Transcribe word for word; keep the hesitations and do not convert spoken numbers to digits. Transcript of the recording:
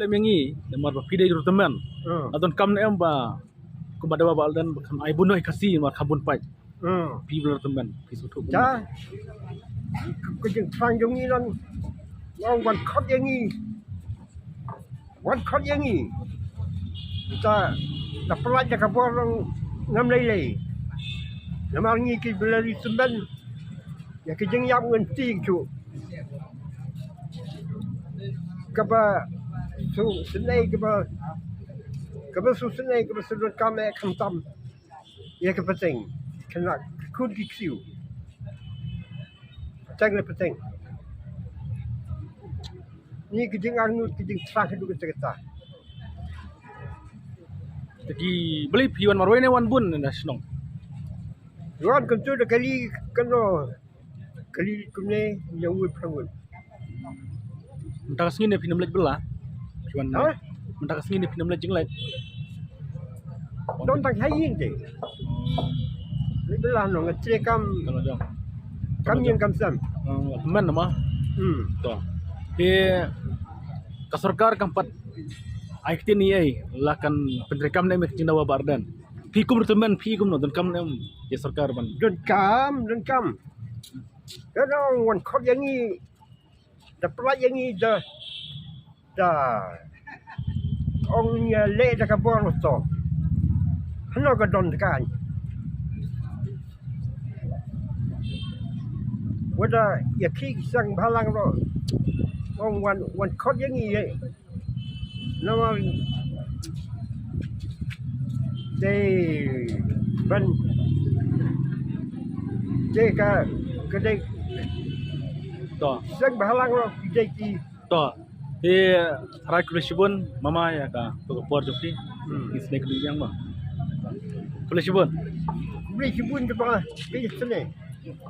Lem ïa ngi, namar ba phi dei ruh tymmen. Hmm. Nga donkam ne em ba kumba dawa ba Ardent ba kan ai bun noh ïa Khasi namar kham bun paid. Hmm. Phi ba ruh tymmen, phi sngewthuh. Ja. Ka jingthrang jong ngi, lan wan khot ïa ngi. Wan khot ïa ngi. Ta da pynlait da ka bor, ngam lei lei. Namar ngi ki ba la ri tymmen. Ïa ki jingïap ngan ti shuh. Kaba shu sngewsynei, kaba, kaba shu sngewsynei, kaba shu donkam eh khamtam. Ïa ka pateng, kane ka khun ki ksiew. Pateng la pateng. Ni ka jingarngut, ka jingthrang haduh katta katta. Te ki, balei phi wan marwei ne wan bun na shnong? Wan kumtu da kali kano, kali kumne, ïa wut pha wut. Mynta ka sngi ne phi nym leit bylla? Phi wan. Ha? Mynta ka sngi ne phi nym leit jingleit? Don tang ha ïing te. Leit bylla noh, nga trei kam. Kam jong. Kam ïing kam sem. Hmm, tymmen namar. Hmm. To. Te ka sorkar kam pat ai ktien ei ei, la kan pyntreikam ne em ïa ka jingdawa ba Ardent. Phi kum ruh tymmen, phi kumno, donkam ne em ïa sorkar ban? Donkam, donkam. Ka dang wan khot ïa ngi, da pynlait ïa ngi, da, da ong ïa leh da ka bor to. Hano ka don ka aiñ? Wat da ïa ki seng bhalang ruh ong wan, wan khot ïa ngi, eh. Namar te ban te ka, ka dei. To. Seng bhalang ruh dei ki. To. Te tharai khublei shibun mama ïa kato ka por jong phi. Hmm. Ngi sngewbha khublei ïa nga. Khublei shibun. Khublei shibun te ba ngi sngewbha.